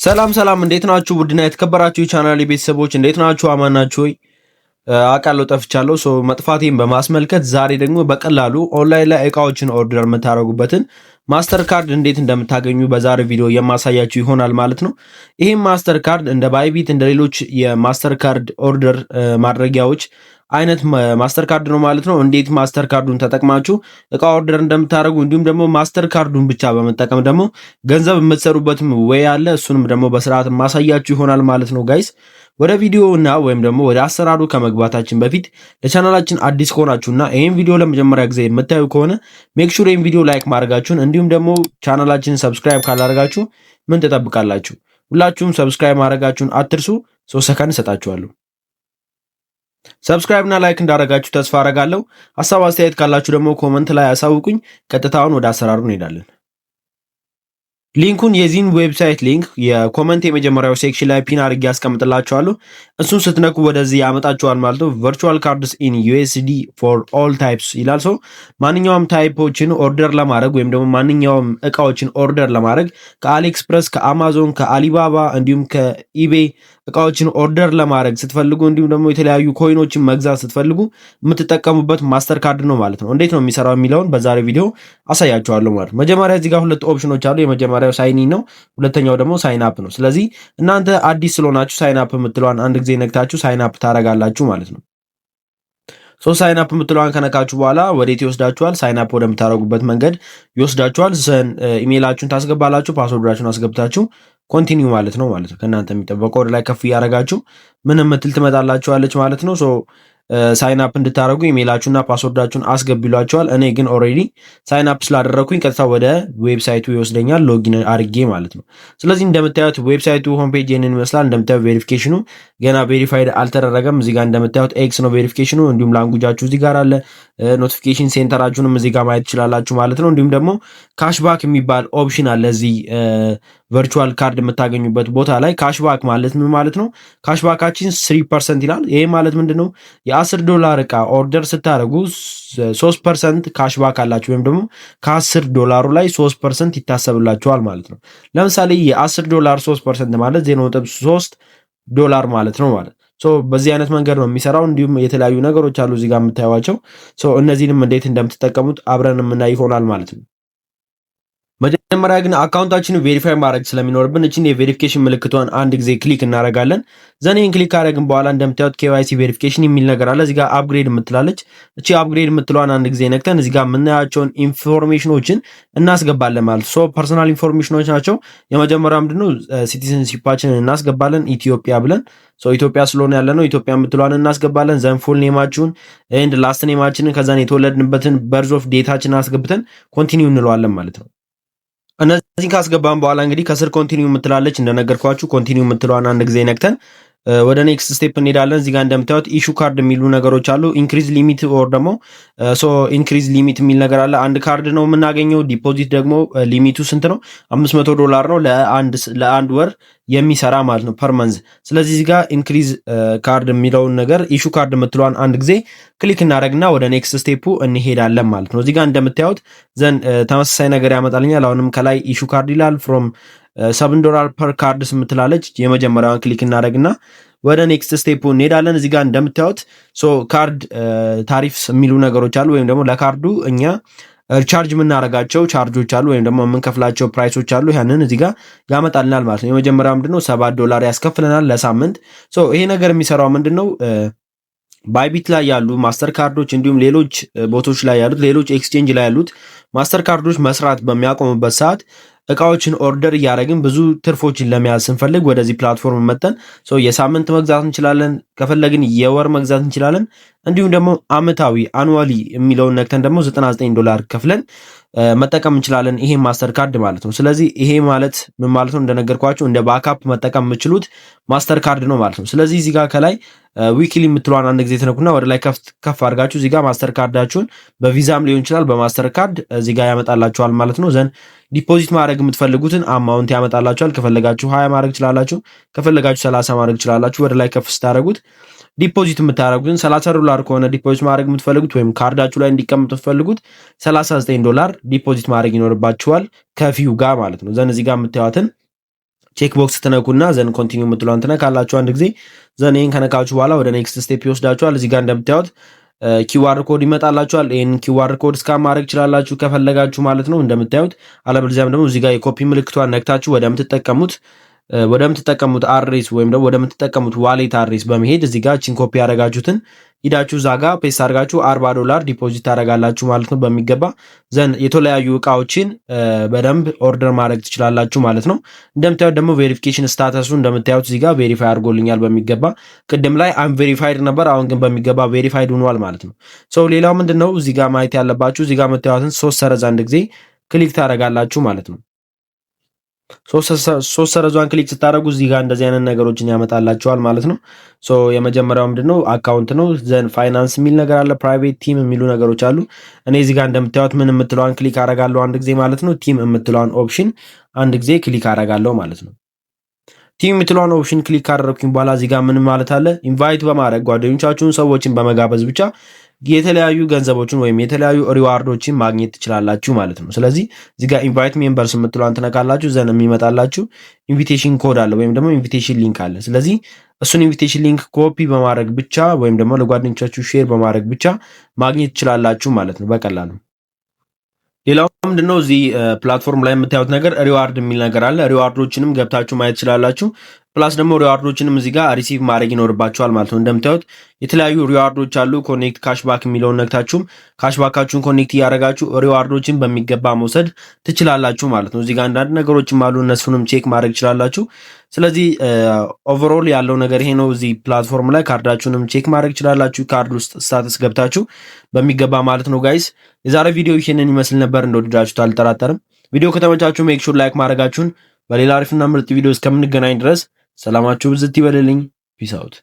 ሰላም ሰላም፣ እንዴት ናችሁ? ውድና የተከበራችሁ የቻናል ቤተሰቦች እንዴት ናችሁ? አማን ናችሁ ወይ? አውቃለሁ ጠፍቻለሁ። So መጥፋቴን በማስመልከት ዛሬ ደግሞ በቀላሉ ኦንላይን ላይ እቃዎችን order የምታደርጉበትን ማስተር ካርድ እንዴት እንደምታገኙ በዛሬ ቪዲዮ የማሳያችሁ ይሆናል ማለት ነው። ይህም ማስተር ካርድ እንደ Bybit፣ እንደ ሌሎች የ Mastercard order ማድረጊያዎች አይነት ማስተር ካርድ ነው ማለት ነው። እንዴት ማስተር ካርዱን ተጠቅማችሁ እቃ order እንደምታደርጉ፣ እንዲሁም ደግሞ ማስተር ካርዱን ብቻ በመጠቀም ደግሞ ገንዘብ የምትሰሩበትም way አለ። እሱንም ደግሞ በስርዓት ማሳያችሁ ይሆናል ማለት ነው guys። ወደ ቪዲዮ እና ወይም ደግሞ ወደ አሰራሩ ከመግባታችን በፊት ለቻናላችን አዲስ ከሆናችሁና ይህን ቪዲዮ ለመጀመሪያ ጊዜ የምታዩ ከሆነ make sure ይህን ቪዲዮ like ማድረጋችሁን፣ እንዲሁም ደግሞ ቻናላችንን subscribe ካላደረጋችሁ ምን ትጠብቃላችሁ? ሁላችሁም subscribe ማድረጋችሁን አትርሱ። 3 ሰከንድ እሰጣችኋለሁ። Subscribe እና like እንዳደረጋችሁ ተስፋ አረጋለሁ። ሀሳብ አስተያየት ካላችሁ ደግሞ comment ላይ አሳውቁኝ። ቀጥታውን ወደ አሰራሩ እንሄዳለን። Link ኡን፣ የዚህን website link የ comment የመጀመሪያው section ላይ pin አድርጌ ያስቀምጥላችኋለሁ። እሱን ስትነኩ ወደዚህ ያመጣችኋል ማለት ነው። "Virtual cards in USD for all types" ይላል። So ማንኛውም type ኦችን order ለማድረግ ወይም ደግሞ ማንኛውም እቃዎችን order ለማድረግ ከ AliExpress፣ ከ Amazon፣ ከ Alibaba እንዲሁም ከ eBay እቃዎችን order ለማድረግ ስትፈልጉ፣ እንዲሁም ደግሞ የተለያዩ coin ኦችን መግዛት ስትፈልጉ የምትጠቀሙበት ማስተር ካርድ ነው ማለት ነው። እንዴት ነው የሚሰራው የሚለውን በዛሬው ቪዲዮ አሳያችኋለሁ ማለት ነው። መጀመሪያ እዚህ ጋር ሁለት ኦፕሽኖች አሉ። የመጀመሪያው sign in ነው፣ ሁለተኛው ደግሞ sign up ነው። ስለዚህ እናንተ አዲስ ስለሆናችሁ sign up የምትለዋን አንድ ጊዜ ነክታችሁ sign up ታደርጋላችሁ ማለት ነው። So sign up የምትለዋን ከነካችሁ በኋላ ወዴት ይወስዳችኋል? Sign up ወደምታደርጉበት መንገድ ይወስዳችኋል። ኢሜይላችሁን ታስገባላችሁ፣ password ኣችሁን አስገብታችሁ continue ማለት ነው። ከእናንተ የሚጠበቀው ወደ ላይ ከፍ እያደረጋችሁ ምን የምትል ትመጣላችኋለች ማለት ነው። So sign up እንድታደርጉ ኢሜይላችሁና password ኣችሁን አስገቡ ይሏችኋል። እኔ ግን already sign up ስላደረግኩኝ ቀጥታ ወደ website ኡ ይወስደኛል login አድርጌ ማለት ነው። ስለዚህ እንደምታዩት website ኡ home page ይህንን ይመስላል። እንደምታዩት verification ኑ ገና verified አልተደረገም። እዚህ ጋር እንደምታዩት X ነው verification ኑ። እንዲሁም language ኣችሁ እዚህ ጋር አለ። Notification center ኣችሁንም እዚህ ጋር ማየት ትችላላችሁ ማለት ነው። እንዲሁም ደግሞ cashback የሚባል option አለ እዚህ virtual card የምታገኙበት ቦታ ላይ። Cashback ማለት ምን ማለት ነው? Cashback ኣችን 3% ይላል። ይሄ ማለት ምንድን ነው? የ10 ዶላር እቃ order ስታደርጉ 3% cashback አላችሁ ወይም ደግሞ ከ10 ዶላሩ ላይ 3% ይታሰብላችኋል ማለት ነው። ለምሳሌ የ10 ዶላር 3% ማለት 0.3 ዶላር ማለት ነው ማለት። So በዚህ አይነት መንገድ ነው የሚሰራው። እንዲሁም የተለያዩ ነገሮች አሉ እዚህ ጋር የምታዩቸው። እነዚህንም እንዴት እንደምትጠቀሙት አብረን የምናይ ይሆናል ማለት ነው። መጀመሪያ ግን account ኣችንን verify ማድረግ ስለሚኖርብን እችን የ verification ምልክቷን አንድ ጊዜ click እናደርጋለን። Then ይህን click ካደረግን በኋላ እንደምታዩት KYC verification የሚል ነገር አለ። እዚጋ upgrade የምትላለች፣ እቺ upgrade የምትለዋን አንድ ጊዜ ነክተን እዚጋ የምናያቸውን information ኦችን እናስገባለን ማለት። So personal information ኦች ናቸው። የመጀመሪያው ምንድነው? Citizenship ኣችንን እናስገባለን፣ ኢትዮጵያ ብለን። So ኢትዮጵያ ስለሆነ ያለ ነው፣ ኢትዮጵያ የምትለዋን እናስገባለን። Then full name ኣችሁን and last name ኣችንን፣ ከዛን የተወለድንበትን birth of date ኣችንን አስገብተን continue እንለዋለን ማለት ነው። እነዚህን ካስገባን በኋላ እንግዲህ ከስር continue የምትላለች፣ እንደነገርኳችሁ continue የምትለዋን አንድ ጊዜ ነክተን ወደ next step እንሄዳለን። እዚህ ጋር እንደምታዩት issue card የሚሉ ነገሮች አሉ። Increase limit or ደግሞ so increase limit የሚል ነገር አለ። አንድ ካርድ ነው የምናገኘው። Deposit ደግሞ limit ኡ ስንት ነው? 500 ዶላር ነው ለአንድ ወር የሚሰራ ማለት ነው፣ per month። ስለዚህ እዚህ ጋር increase card የሚለውን ነገር issue card የምትለዋን አንድ ጊዜ click እናደረግና ወደ next step ኡ እንሄዳለን ማለት ነው። እዚህ ጋር እንደምታዩት then ተመሳሳይ ነገር ያመጣልኛል። አሁንም ከላይ issue card ይላል፣ from $7 per cards የምትላለች፣ የመጀመሪያዋን click እናደረግና ወደ next step እንሄዳለን። እዚህ ጋር እንደምታዩት so card tariffs የሚሉ ነገሮች አሉ። ወይም ደግሞ ለካርዱ እኛ charge የምናደርጋቸው charge ኦች አሉ፣ ወይም ደግሞ የምንከፍላቸው price ኦች አሉ። ያንን እዚህ ጋር ያመጣልናል ማለት ነው። የመጀመሪያው ምንድነው? 7 ዶላር ያስከፍለናል ለሳምንት። So ይሄ ነገር የሚሰራው ምንድነው? Bybit ላይ ያሉ ማስተር ካርዶች እንዲሁም ሌሎች ቦቶች ላይ ያሉት፣ ሌሎች exchange ላይ ያሉት ማስተር ካርዶች መስራት በሚያቆሙበት ሰዓት እቃዎችን order እያደረግን ብዙ ትርፎችን ለመያዝ ስንፈልግ ወደዚህ platform መጥተን የሳምንት መግዛት እንችላለን። ከፈለግን የወር መግዛት እንችላለን። እንዲሁም ደግሞ አመታዊ annually የሚለውን ነክተን ደግሞ 99 ዶላር ከፍለን መጠቀም እንችላለን። ይሄ ማስተር ካርድ ማለት ነው። ስለዚህ ይሄ ማለት ምን ማለት ነው? እንደነገርኳችሁ እንደ backup መጠቀም የምችሉት ማስተር ካርድ ነው ማለት ነው። ስለዚህ እዚህ ጋር ከላይ weekly የምትለዋን አንድ ጊዜ ትነኩና ወደ ላይ ከፍ አድርጋችሁ እዚህ ጋር ማስተር ካርዳችሁን በቪዛም ሊሆን ይችላል፣ በማስተር ካርድ እዚህ ጋር ያመጣላችኋል ማለት ነው። Then deposit ማድረግ የምትፈልጉትን amount ያመጣላችኋል። ከፈለጋችሁ 20 ማድረግ ትችላላችሁ። ከፈለጋችሁ 30 ማድረግ ትችላላችሁ። ወደ ላይ ከፍ ስታደርጉት deposit የምታደርጉትን 30 ዶላር ከሆነ deposit ማድረግ የምትፈልጉት ወይም ካርዳችሁ ላይ እንዲቀመጥ የምትፈልጉት 39 ዶላር deposit ማድረግ ይኖርባችኋል ከ fee ው ጋር ማለት ነው። Then እዚህ ጋር የምታዩትን Check box ትነኩና then continue የምትለዋን ትነካላችሁ አንድ ጊዜ። Then ይህን ከነካችሁ በኋላ ወደ next step ይወስዳችኋል። እዚህ ጋር እንደምታዩት QR code ይመጣላችኋል። ይህን QR code scan ማድረግ ትችላላችሁ ከፈለጋችሁ ማለት ነው እንደምታዩት። አለበለዚያም ደግሞ እዚህ ጋር የኮፒ ምልክቷን ነክታችሁ ወደምትጠቀሙት address ወይም ደግሞ ወደምትጠቀሙት wallet address በመሄድ እዚህ ጋር ቺን ኮፒ ያደረጋችሁትን ሂዳችሁ እዛ ጋር paste አድርጋችሁ 40 ዶላር deposit ታደርጋላችሁ ማለት ነው በሚገባ። Then የተለያዩ እቃዎችን በደንብ order ማድረግ ትችላላችሁ ማለት ነው። እንደምታዩት ደግሞ verification status ኡ እንደምታዩት እዚህ ጋር verify አድርጎልኛል በሚገባ። ቅድም ላይ unverified ነበር፣ አሁን ግን በሚገባ verified ሆኗል ማለት ነው። So ሌላው ምንድን ነው እዚህ ጋር ማየት ያለባችሁ? እዚህ ጋር የምታዩትን ሶስት ሰረዝ አንድ ጊዜ click ታደርጋላችሁ ማለት ነው። ሶስት ሰረዟን click ስታደርጉ እዚህ ጋር እንደዚህ አይነት ነገሮችን ያመጣላችኋል ማለት ነው። So የመጀመሪያው ምንድነው? Account ነው። Then finance የሚል ነገር አለ፣ private፣ team የሚሉ ነገሮች አሉ። እኔ እዚህ ጋር እንደምታዩት ምን የምትለዋን click አደርጋለሁ አንድ ጊዜ ማለት ነው። Team የምትለዋን option አንድ ጊዜ click አደርጋለሁ ማለት ነው። Team የምትለዋን option click ካደረግኩኝ በኋላ እዚህ ጋር ምን ማለት አለ? Invite በማድረግ ጓደኞቻችሁን ሰዎችን በመጋበዝ ብቻ የተለያዩ ገንዘቦችን ወይም የተለያዩ reward ኦችን ማግኘት ትችላላችሁ ማለት ነው። ስለዚህ እዚህ ጋር invite members የምትለዋን ትነካላችሁ። Then የሚመጣላችሁ invitation code አለ ወይም ደግሞ invitation link አለ። ስለዚህ እሱን invitation link copy በማድረግ ብቻ ወይም ደግሞ ለጓደኞቻችሁ share በማድረግ ብቻ ማግኘት ትችላላችሁ ማለት ነው በቀላሉ። ሌላው ምንድነው? እዚህ platform ላይ የምታዩት ነገር reward የሚል ነገር አለ። Reward ኦችንም ገብታችሁ ማየት ትችላላችሁ። Plus ደግሞ reward ኦችንም እዚህ ጋር receive ማድረግ ይኖርባችኋል ማለት ነው። እንደምታዩት የተለያዩ reward ኦች አሉ። Connect cashback የሚለውን ነክታችሁም cashback ኣችሁን connect እያደረጋችሁ reward ኦችን በሚገባ መውሰድ ትችላላችሁ ማለት ነው። እዚህ ጋር አንዳንድ ነገሮችም አሉ። እነሱንም check ማድረግ ትችላላችሁ። ስለዚህ overall ያለው ነገር ይሄ ነው። እዚህ platform ላይ ካርዳችሁንም check ማድረግ ትችላላችሁ። ካርድ ውስጥ status ገብታችሁ በሚገባ ማለት ነው። Guys፣ የዛሬ ቪዲዮ ይህንን ይመስል ነበር። እንደወደዳችሁት አልጠራጠርም። ቪዲዮ ከተመቻችሁ make sure like ማድረጋችሁን። በሌላ አሪፍና ምርጥ ቪዲዮ እስከምንገናኝ ድረስ ሰላማችሁ ብዝት ይበልልኝ። Peace out።